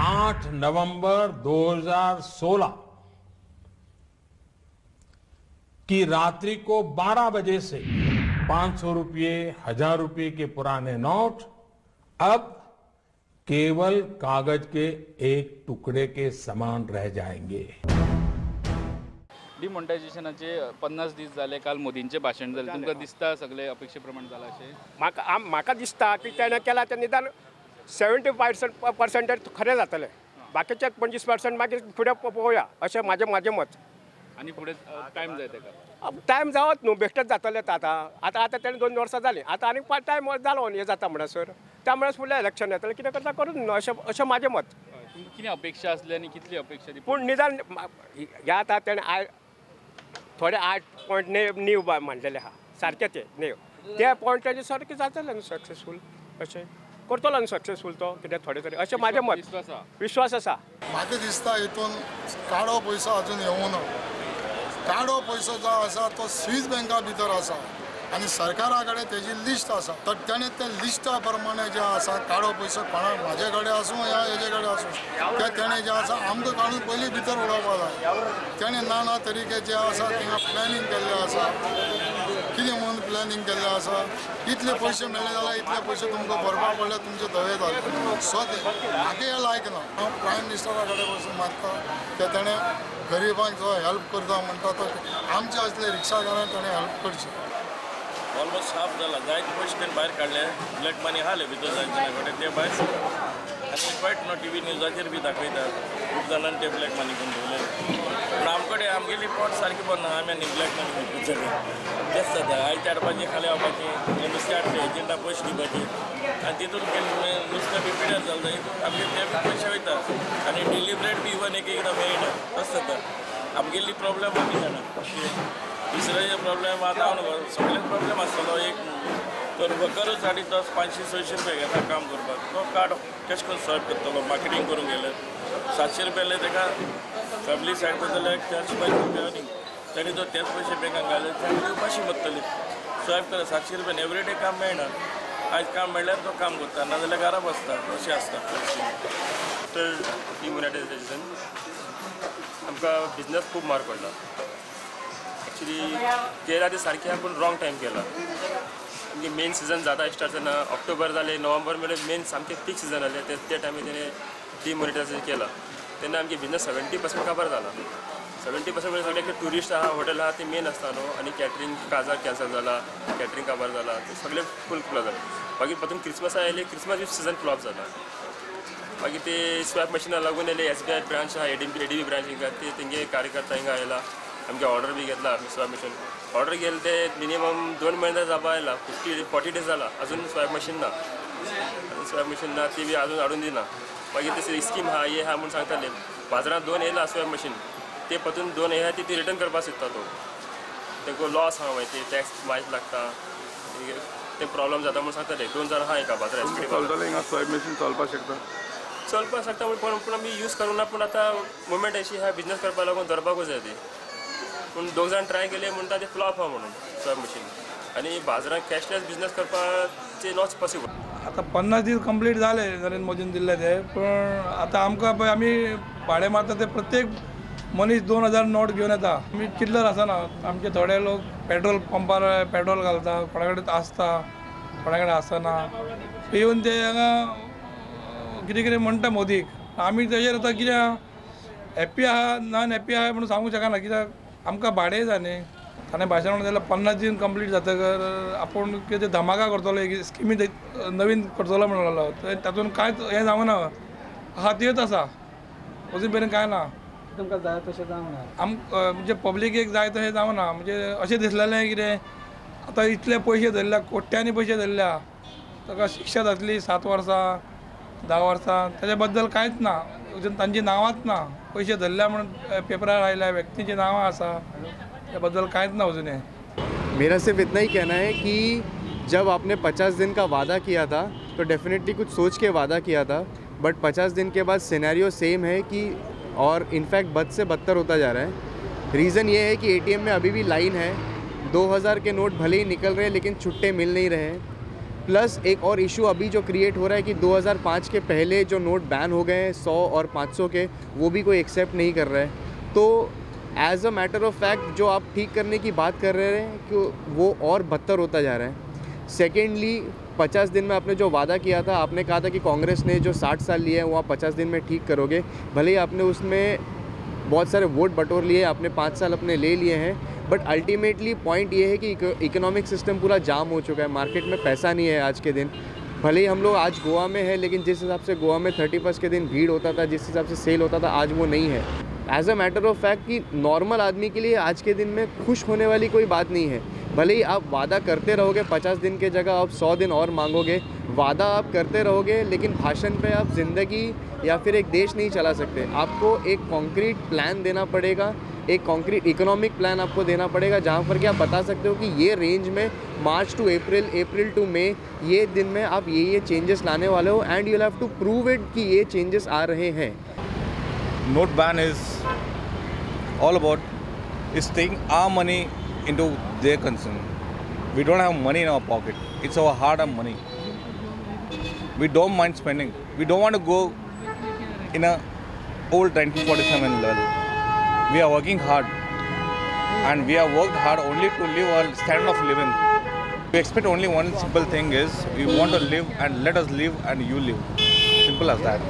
8 नवंबर 2016 की रात्रि को 12 बजे से 500 रुपये, 1000 रुपये के पुराने नोट अब केवल कागज के एक टुकड़े के समान रह जाएंगे। डिमॉनिटायझेशनाचे 50 दीस जाले, काल मोदींचे भाशण जालें, तुमकां दिसता सगळे अपेक्षे प्रमाण जाला अशें? म्हाका दिसता की तेणें केलां तें निदान 75% खरें जातलें, बाकीचे 25% मागीर फुडें पळोवया अशें म्हाजें मत। आनी फुडें टायम जाय तेका? टायम जावत न्हू, बेश्टेच जातलें आतां आतां आतां तेणें 2 वर्सां जालीं, आतां आनी टायम जालो हें जाता म्हणसर, त्या म्हणल्यार फुडलें इलेक्शन येतलें, कितें करता करूं न्हू, अशें अशें म्हाजें मत। तुमकां कितें अपेक्षा आसली आनी कितली अपेक्षा? पूण निदान ह्या आतां तेणें थोडे 8 पॉयंट नीव मांडलेले आहा, सारके ते नीव त्या पॉयंटाचेर सारकें जातलें न्हू सक्सेसफूल, अशें करतलो न्हू सक्सेसफूल तो कितें थोडे तरी, अशें म्हाजें मत, विश्वास आसा। म्हाका दिसता हितून काडो पयसो अजून येवना, काडो पयसो जो आसा तो स्वीस बँका भितर आसा आनी सरकारा कडेन तेजी लिस्ट आसा, तर तेणें त्या लिस्टा प्रमाणे जें आसा काडो पयसो कोणा म्हाजे कडेन आसूं या हेजे कडेन आसूं, ते तेणें जें आसा आमकां काडून पयलीं भितर उडोवपा जाय। तेणें ना ना तरीके जें आसा थिंगा प्लॅनिंग केल्लें आसा, कितें म्हणून प्लॅनिंग केल्लें आसा, इतले पयशे मेळ्ळे जाल्यार इतले पयशे तुमकां भरपा पडले, तुमचे धवे जाले। सो ते म्हाका हें लायक ना। हांव प्रायम मिनिस्टरा कडेन पसून मागता की तेणें गरिबांक जो हेल्प करता म्हणटा तो आमचे असले रिक्षाकारांक तेणें हेल्प करची। ऑलमोस्ट हाफ जाला, जायते पयशे तेणें भायर काडले, ब्लॅक मनी आसले भितर जायते जाणां कडेन, ते भायर आनी क्वायट न्हू टी व्ही न्यूजाचेर बी दाखयतात खूब जाणांनी ते ब्लॅक मनी करून दवरले, पूण आमकडे आमगेली पोट सारकी पडना, आमी आनी ब्लॅक मनी करून जाले तेच जाता। आयते हाडपाचें, खाली हाडपाचें, नुस्तें हाडचें, एजंटा पयशे दिवपाचे आनी तितून नुस्तें बी पिड्यार जालें हितून आमगे ते बी पयशे वयता आनी डिलिबरेट बी इवन एक एकदां मेळना, तशें जाता। आमगेली प्रॉब्लम आमी जाणा, दुसरे प्रॉब्लेम आतां हांव सगळेच प्रॉब्लेम आसतलो। एक तर वर्करूच हाडी तो 500-600 रुपया घेता काम करपाक, तो कार्ड कशें करून स्वायप करतलो, मार्केटींग करूंक गेले 700 रुपया जाल्यार ताका फॅमिली सायड करता जाल्यार 400-500 रुपया अर्निंग, ताणी जर तेच पयशे बँकान घाले फॅमिली उपाशी मरतली। स्वायप करता 700 रुपया एवरी डे काम मेळना, आयज काम मेळ्ळ्यार तो काम करता, नाजाल्यार घरा बसता, अशें आसता। आफ्टर डिमोनेटायझेशन आमकां बिजनस खूब मार पडला। एक्चुअली केला ते सारकें पूण रॉंग टायम केला। आमगे मेन सिजन जाता स्टार्ट जातना ऑक्टोबर जाले, नोव्हेंबर मेरेन मेन सामकें पीक सिजन जालें, ते टायमार तेणें डिमोनेटायझेशन केला तेन्ना आमगे बिजनस 70% काबार जाला। 70% म्हणजे सगळे ट्युरिस्ट आहा, हॉटेल आहा, ते मेन आसता न्हू, आनी कॅटरींग काजार कॅन्सल जाला, कॅटरींग काबार जाला, ते सगळे फूल फ्लॉप जाले। मागीर परतून क्रिसमसा आयले, क्रिसमस बी सिजन फ्लॉप जाला। मागीर ते स्वॅप मशिना लागून येयले, SBI branch आहा, ADB branch हिंगा, ते तेंगे कार्यकर्ता हिंगा आयला, आमगे ऑर्डर बी घेतला। स्वॅप मशीन ऑर्डर केले ते मिनिमम 2 म्हयने जावपा आयला, 50-40 डेज जाला, अजून स्वॅप मशीन ना, अजून स्वॅप मशीन ना, ती बी अजून हाडून दिना। मागीर ते स्कीम आहा, हे आहा म्हूण सांगताले, बाजारांत 2 येयला स्वॅप मशीन, ते परतून 2 येयला ती रिटर्न करपाक सोदता तो, तेंका लॉस आहा मागीर ते टॅक्स मायज लागता, ते प्रॉब्लम जाता म्हूण सांगताले। 2 जाणां आहा एका बाजारात। चलतलें हिंगा स्वॅप मशीन चलपाक शकता, चलपाक शकता पूण आमी यूज करूं ना, पूण आतां मुवमेंट अशी आहा बिजनस करपाक लागून धरपाकूच जाय ती। पूण 2 जाण ट्राय केले म्हणटा ते फ्लॉप आहा म्हणून स्वॅप मशीन, आनी बाजारांत कॅशलेस बिजनस करपाचें not possible. आतां 50 दीस कंप्लीट जाले नरेंद्र मोदीन दिल्ले ते, पूण आतां आमकां पळय आमी भाडें मारता ते प्रत्येक मनीस 2000 नोट घेवन येता, आमी चिल्लर आसना, आमचे थोडे लोक पेट्रोल पंपार पेट्रोल घालता, कोणा कडेन आसता कोणा कडेन आसना, येवन ते हांगा कितें कितें म्हणटा मोदीक, आमी तेजेर आतां कितें हॅप्पी आहा नॉन हॅप्पी आहा म्हणून सांगूंक शकना, कित्याक आमकां भाडें जाय न्ही। ताणें भाशण म्हणलें जाल्यार 50 दीस कंप्लीट जातकर आपूण कितें धमाका करतलो, एक स्किमी नवीन करतलो म्हणलेलो, तातूंत कांयच हें जावना, आहा त्योच आसा अजून मेरेन कांय ना। तुमकां जाय तशें जावना, आमकां म्हणजे पब्लिकेक जाय तशें जावना, म्हणजे अशें दिसलेलें कितें आतां इतले पयशे धरल्या, कोट्यांनी पयशे धरल्या, ताका शिक्षा जातली 7 वर्सां 10 वर्सां, ताच्या बद्दल कांयच ना, अजून तांची नांवांच ना, पयशे धरल्या म्हणून पेपरार आयल्या व्यक्तींची नांवां आसा, त्या बद्दल कांयच ना अजून। मेरा सिर्फ इतना ही कहना है कि जब आपने 50 दिन का वादा किया था तो डेफिनेटली कुछ सोच के वादा किया था, बट 50 दिन के बाद सिनेरियो सेम है कि और इनफैक्ट बद से बदतर होता जा रहा है। रीज़न ये है कि ATM में अभी भी लाइन है, 2000 के नोट भले ही निकल रहे हैं लेकिन छुट्टे मिल नहीं रहे हैं। प्लस एक और इशू अभी जो क्रिएट हो रहा है कि 2005 के पहले जो नोट बैन हो गए हैं 100 और 500 के, वो भी कोई एक्सेप्ट नहीं कर रहा है। तो as a matter of fact जो आप ठीक करने की बात कर रहे हैं कि वो और बदतर होता जा रहा है। सेकेंडली, 50 दिन में आपने जो वादा किया था, आपने कहा था कि कांग्रेस ने जो 60 साल लिए हैं वो आप 50 दिन में ठीक करोगे। भले ही आपने उसमें बहुत सारे वोट बटोर लिए, आपने 5 साल अपने ले लिए हैं, बट अल्टीमेटली पॉइंट ये है कि इकोनॉमिक सिस्टम पूरा जाम हो चुका है, मार्केट में पैसा नहीं है आज के दिन। भले ही हम लोग आज गोवा में है, लेकिन जिस हिसाब से गोवा में 31 के दिन भीड़ होता था, जिस हिसाब से सेल होता था, आज वो नहीं है। As a matter of fact कि नॉर्मल आदमी के लिए आज के दिन में खुश होने वाली कोई बात नहीं है। भले ही आप वादा करते रहोगे, 50 दिन के जगह आप 100 दिन और मांगोगे, वादा आप करते रहोगे, लेकिन भाषण पे आप ज़िंदगी या फिर एक देश नहीं चला सकते। आपको एक कॉन्क्रीट प्लान देना पड़ेगा, एक कॉन्क्रीट इकोनॉमिक प्लान आपको देना पड़ेगा, जहाँ पर कि आप बता सकते हो कि ये रेंज में March to April, April to May, ये दिन में आप ये चेंजेस लाने वाले हो, and you have to prove it कि ये चेंजेस आ रहे हैं। Note ban is all about is taking our money into their concern. We don't have money in our pocket. It's our hard-earned money. We don't mind spending. We don't want to go in a old 1947 level. We are working hard, and we have worked hard only to live our standard of living. We expect only one simple thing is we want to live and let us live and you live. Simple as that.